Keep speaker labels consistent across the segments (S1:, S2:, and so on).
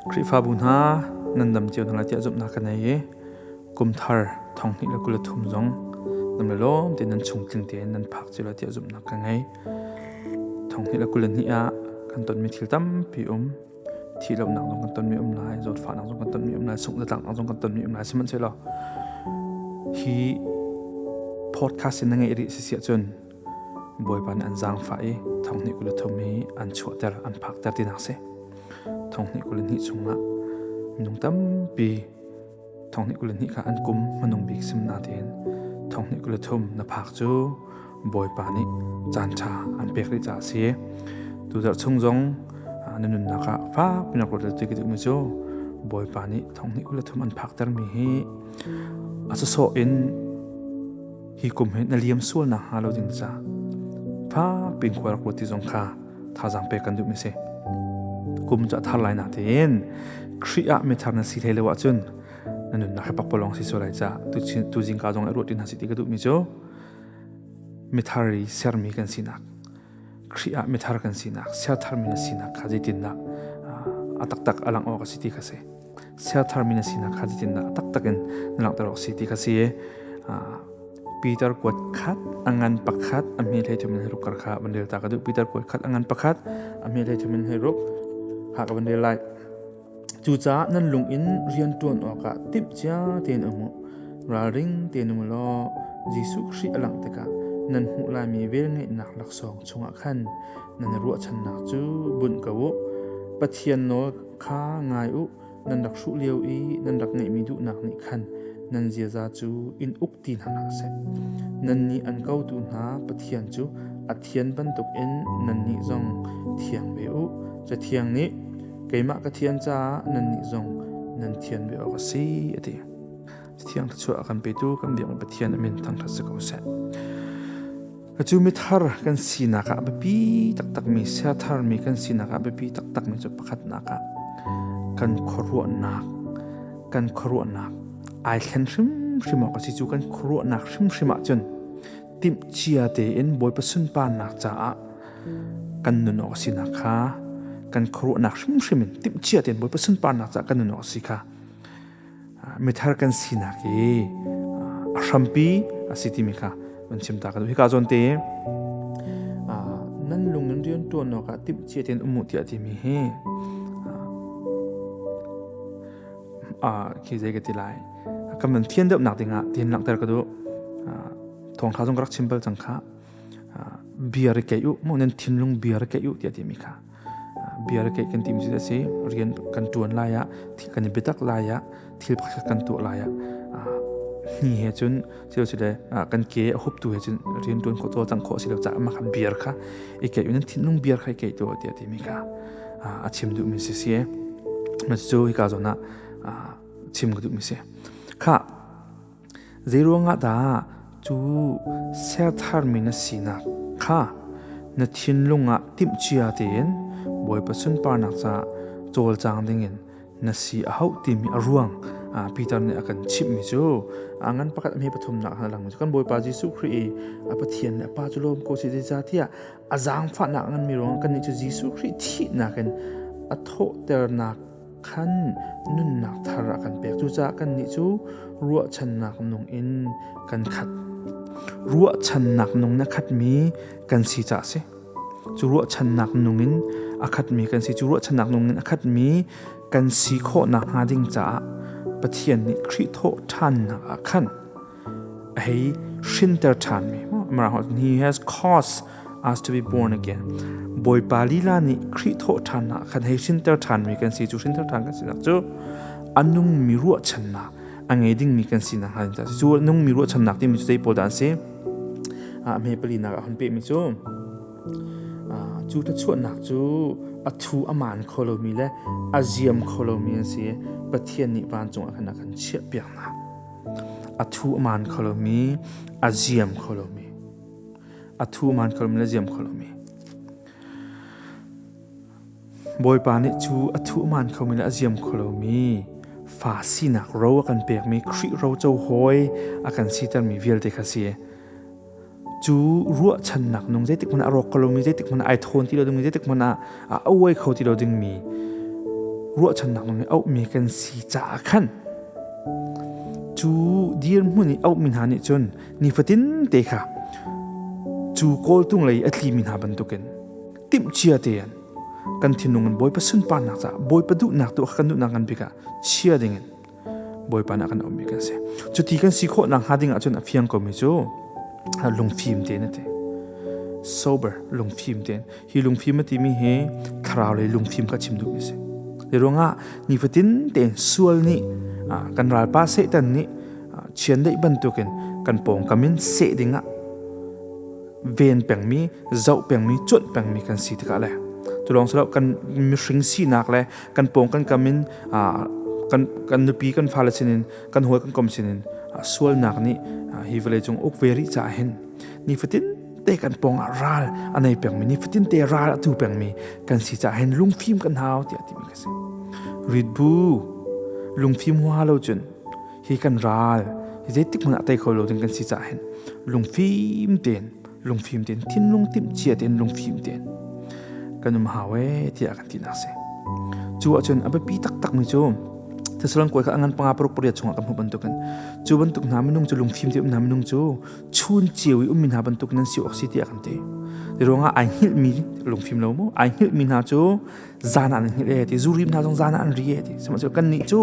S1: Khrihfabu hna nan dam cio hna lai tiah zumhnak ka nei i kum thar thong hnih le kul thum zong nam le lawm tein nan chung tling tein nan phak cio lai tiah zumhnak ka ngei. Thong hnih le kul hnih ah kan tonmi thil tampi um. Thih lonak zong kan tonmi um lai, zawtfahnak zong kan tonmi um lai, sungh zatlaknak zong kan tonmi um lai. Sihmanhsehlaw hi podcast in na ngeih rih si si ahcun Bawipa nih an zaangfah i thong hnih kul le thum hi an chuahter, an phakter tinak si. Thong hnih kul le hnih chungah minung tampi thong hnih kul le hnih kha an kum hmanung bik sim natein thong hnih kul le thum na phak cu Bawipa nih caan ṭha an pek rih caah a si. Tuzarh chung zong na nunnak ah fak pinak ruat ti ka duhmi cu Bawipa nih thong hnih kul le thum an phaktermi hi a sawsawh in hi kum hi na liam sual nak hnga lo ding ca fak pin khua rak ruat ti zong kha thazaang pek kan duhmi si. Kum cu a thar lai na tein Khrih ah mithar na si hlei lo ahcun na nunnak hi pakpalawng si sual lai ca tu zingka zong i ruat tin hna si ti ka duhmi cu mithar i sermi kan sinak Khrih ah mithar kan sinak sertharmi na sinak kha zeitindah a taktak a langh awk a si ti kha si sertharmi na sinak kha zeitindah a taktak in na langhter awk a si ti kha si Peter kuat khat a ngan pakhat a hme hlei thum in ruk kar kha van rel ta ka duh Peter kuat khat a ngan pakhat a hme hlei thum in hei ruk ha ka van rel lai Cucaah nan lung in rian ṭuan awkah timhcia tein um u. Ralring tein um u law Jesuh Khrih a langh tikah nan hmuh laimi velngeihnak laksawng chungah khan nan i ruahchannak cu bunh ko u. Pathian nawl kha ngai u. Nan rak hruh lio i nan rak ngeihmi duhnak nih khan nan ziaza cu in uk ti hna hlah seh. Nannih an kotu hna Pathian cu a thian bantukin nannih zong thiang ve u. Cathiang nih Keimah ka thian caah nannih zong nan thian ve awk a si, a ti. Thiang thluachuah a kan petu kan biakmi Pathian a min thangṭhat si ko seh. Cu mithar kan sinak ah biapi taktakmi, siatharmi kan sinak ah biapi taktakmi cu pakhatnak ah kan khuaruahnak, kan khuaruahnak ai thlen hrimhrim awk a si. Cu kan khuaruahnak hrimhrim ahcun timhcia tein Bawipa sunparnak caah kan nun awk a sinak kha kan khuaruahnak hrimhrim in timhcia tein Bawipa sunparnak caah kan nun awk a si kha mithar kan sinak i a hrampi a si timi kha van chim ta ka duh. Hika zawn te nan lung in rian ṭuan awkah timhcia tein um u tiah timi hi khi zei ka ti lai kan van thian deuhnak dingah tin langhter ka duh. Thawngṭha zong ka rak chim bal cang kha. Bia ri keih u mu nan thinlung bia ri keih u tiah timi kha bia ri keih kan timi cu a si rian kan ṭuan lai ah kan i biatak lai ah thil pakhat kan tuah lai ah hni he cun sile kan ke a huptu he cun rian ṭuan khawh cawlcangh khawh a si lo caah mah kha beer kha i keih u nan thinlung beer kha i keih tuah tiah timi kha a chim duhmi si si cu hika zawn ah chim ka duhmi si kha Zeiruangah dah cu sertharmi na sinak kha na thinlung ah timhcia tein Bawipa sunparnak caah cawlcang dingin na si a hauh timi a ruang Peter nih a kan chimhmi cu a ngan pakhat a hme pathumnak a lang cu kan Bawipa Jesuh Khrih i a Pathian le a Pa cu lawm ko seh zeicahtiah a zaangfahnak a nganmi ruangah kannih cu Jesuh Khrih thihnak in a thawhternak khan nunnak thar a kan pek. Cucaah kannih cu ruahchannak nung in kan khat. Ruahchannak nung na khatmi kan si caah a si. Cu ruahchannak nung in a khatmi kan si. Cu ruahchannak nung in a khatmi kan si khawh nakhnga ding caah Pathian nih Khrih thawh ṭhannak ah khan a hei hrinter ṭhanmi. He has caused us to be born again. Bawipa lila nih Khrih thawh ṭhannak khan hei hrinter ṭhanmi kan si. Cu hrinter ṭhan kan sinak cu a nungmi ruahchannak a ngei dingmi kan sinak hnga ding cu nungmi ruahchannak timi cu zei pawl dah an si? A hme palinak ah hun pehmi cu cu thluachuahnak cu a thu a maan kho lomi le a ziam kho lomi an si. Pathian nih vancung ah khan a kan chiahpiak hna. A thu a maan kho lomi, a ziam kho lomi. A thu a maan kho lomi le ziam kho lomi. Bawipa nih cu a thu a maan khomi le a ziam kho lomi fa sinak ro a kan pekmi Khrih roco hawi a kan sitermi vialte kha si. Cu ruahchannak nung zeitik hmanh ah a rawk kho lomi, zeitik hmanh ah ai thawn ti lo dingmi, zeitik hmanh ah a uai kho ti lo dingmi Ruahchannak nun i auhmi kan si caah khan cu dirhmun i auhmi hna nih cun nifatin te kha cu kawltung lei a tlimi hna bantukin timhcia tein kan thinlung in Bawipa sunparnak caah Bawipa duhnak tuah kan duhnak ngan bik ah chia dingin Bawipa nih a kan auhmi kan si. Cuti kan si khawh nakhnga ding ahcun a fiang komi cu lungfim tein a ti. Sober, lungfim tein. Hi lungfim a timi hi thlarau lei lungfim kha chim duhmi a si. Hi ruangah nifatin tein sual nih kan ralpa Satan nih chiandeih bantukin kan pawngkam in seh dingah ven pengmi, zoh pengmi, cuanh pengmi kan si tikah le cu lawng si lo kan mihring sinak le kan pawng kan kam in kan kan nupi kan fale sinin kan hawi kan kom sinin sualnak nih hi vawlei cung uk ve rih caah hin nifatin te kan pawng ah ral a nei pengmi nifatin te ral a tu pengmi kan si caah hin lungfim kan hau tiah timi ka si ritbu lungfim hua lo cun hi kan ral hi zeitik hmanh ah tei kho lo ding kan si caah hin lungfim tein lungfim tein thinlung timhcia tein lungfim tein kan um hau ee tiah kan tinak si cu ahcun a biapi taktak mi cu Thessalon kuai kha a ngan panga paruk pariat chungah kan hmuh bantukin cu bantuk hna minung cu lungfim te um hna minung cu chun cio i ummi hna bantuk nan si awk si tiah kan ti ti ruangah ai hngilhmi lungfim lo mu ai hngilhmi hna cu zan ah an hngilh e ti zurim hna zong zan ah an ri e ti sihmanhsehlaw kannih cu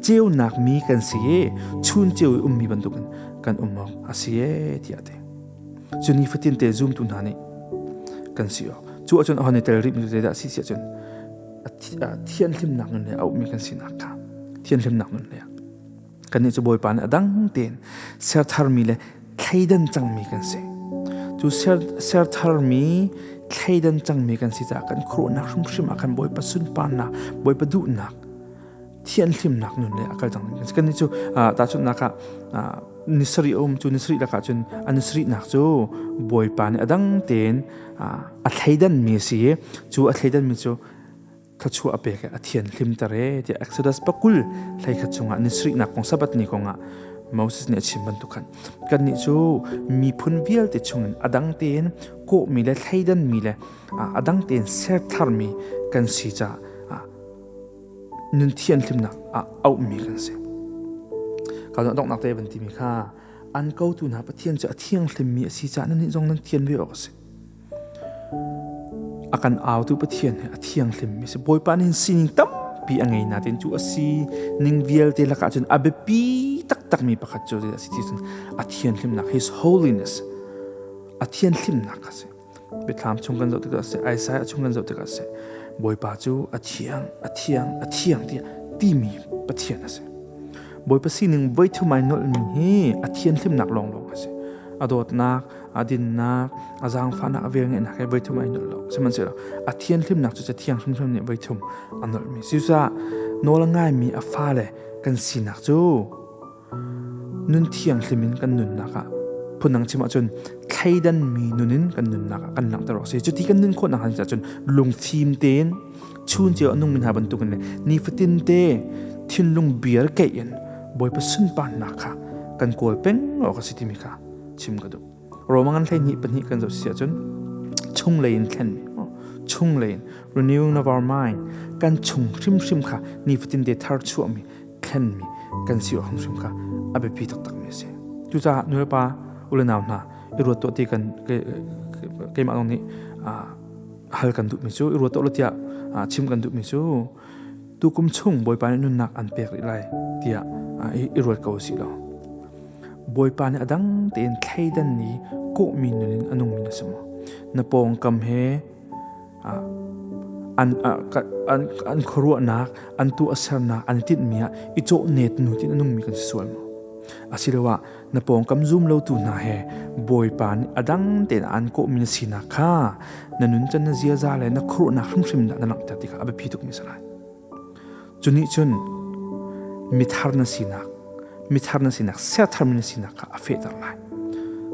S1: ceunak mi kan si i chun ceu i ummi bantukin kan um awk a si e tiah ti cu nifatin te zumtu hna nih kan si awk cu ahcun a hon i tel rih mi cu zeidah a si si ahcun thianhlimnak nun le a ummi kan sinak kha thianhlimnak nun le Kannih cu Bawipa nih a dang tein sertharmi le thleidan cangmi kan si. Cu sertharmi thleidan cangmi kan si caah kan khuaruahnak hrimhrim ah khan Bawipa sunparnak, Bawipa duhnak, thianhlimnak nun le a kal cangmi kan si. Kannih cu tahchunhnak ah ni sarih a um cu ni sarih lakah cun a ni sarihnak cu Bawipa nih a dang tein a thleidanmi a si i cu a thleidanmi cu thluachuah a pek i a thianhlimter e tiah Exodus pakul hleikhat chungah ni sarihnak kong Sabbath ni kongah Moses nih a chim bantuk khan kannih cu miphun vialte chungin a dang tein kawhmi le thleidanmi le a dang tein sertharmi kan si caah nun thianhlimnak ah auhmi kan si. Ka donghnak te van timi kha an kotu hna Pathian cu a thianghlimmi a si caah nannih zong nan thian ve awk a si. A kan autu Pathian hi a thianghlimmi a si. Bawipa nih sining tampi a ngei nain cu a sining vialte lakah cun a biapi taktakmi pakhat cu a si ti cun a thianhlimnak, His holiness, a thianhlimnak a si. Biathlam chung kan zoh tikah a si, Isaiah chung kan zoh tikah a si. Bawipa cu a thiang, a thiang, a thiang tiah timi Pathian a si. Bawipa sining voi thum ai nolhmi hi a thianhlimnak lawnglawng a si. A dawtnak, a dinnak, a zaangfahnak, a velngeihnak he voi thum ai nolh lo. Sihmanhsehlaw a thianhlimnak cu Cathiang hrimhrim nih voi thum a nolhmi. Cucaah nawl a ngaimi a fale kan sinak cu nun thianghlim in kan nunnak ah phundang chim ahcun thleidanmi nun in kan nunnak ah kan langhter awk a si. Cuti kan nun khawhnak hnga cun lungfim tein chun cio a nungmi hna bantukin le nifatin te thinlung biar keih in Bawipa sunparnak kha kan kawl peng awk a si timi kha chim ka duh. Roma ngan 12 pahnih kan zoh si ahcun chunglei in thlenmi chunglei in renewing of our mind kan chung hrimhrim kha nifatin te thar chuahmi thlenmi kan si awk hrimhrim kha a biapi taktakmi a si. Cucaah nulepa u le nau hna i ruat tuah ti kan keimah zong nih hal kan duhmi cu i ruat tuah lo tiah chim kan duhmi cu tukum chung Bawipa nih nunnak an pek rih lai tiah i ruat ko usih law Bawipa nih a dang tein thleidan ni kawhmi nun in a nungmi na si maw? Na pawngkam he an khuaruahnak, an tuahsernak, an tinhmi ah i cawh net nu tin a nungmi kan si sual maw? Asiloah na pawngkam zum lotu hna he Bawipa nih a dang tein aan kawhmi na sinak kha na nuncan na ziaza le na khuaruahnak hrimhrim dah na langhter ti kha a biapi tukmi a si lai. Cu nih cun mithar na sinak, mithar na sinak, sertharmi na sinak kha a fehter lai.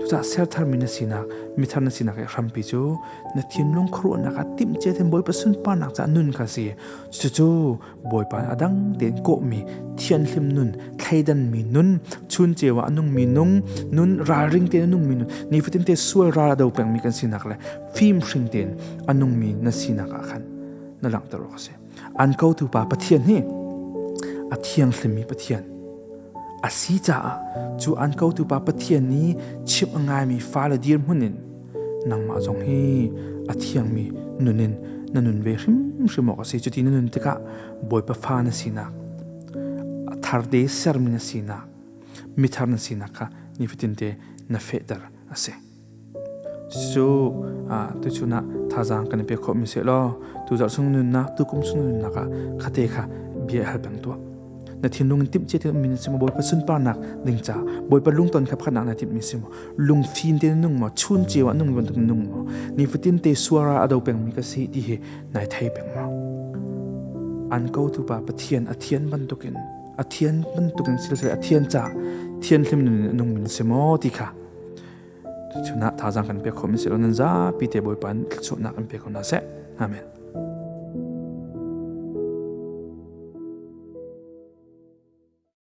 S1: Cucaah sertharmi na sinak, mithar na sinak i hrampi cu na thinlung khuaruahnak ah timhcia tein Bawipa sunparnak caah nun kha si. Cucu Bawipa a dang tein kawhmi thianhlim nun, thleidanmi nun, chun ceu ah a nungmi nung, nun ralring tein a nungmi nun, nifatin te sual ral a do pengmi kan sinak le fimhring tein a nungmi na sinak ah khan na langhter awk a si. An kotu pa Pathian hi a thianghlimmi Pathian a si caah cu an kotu pa Pathian nih chimh a ngaimi fale dirhmun in nangmah zong hi a thiangmi nun in na nun ve hrimhrim awk a si. Cuti na nun tikah Bawipa fa na sinak, a tharte sermi na sinak, mithar na sinak kha nifatinte na fehter a si. Cucu tuchun ah thazaang kan i pek khawhmi si law tuzarh chung nunnak, tukum chung nunnak ah khate kha bia hal peng tuah. Na thinlung in timh cia te ummi na si maw Bawipa sunparnak ding ca Bawipa lungton kha pakhatnak na timhmi si maw lungfim te na nung maw chun ceu ah nung bantuk na nung maw nifatin te suara a do pengmi ka si ti hi nai thei peng maw an kotu pa Pathian a thian bantukin a thian bantukin silsile a thian ca thianhlim nun in a nungmi na si maw ti kha Chunah thazaang kan pek khawh mi si lo nan zapi te Bawipa in thluachuahnak an pe ko hna seh. Amen.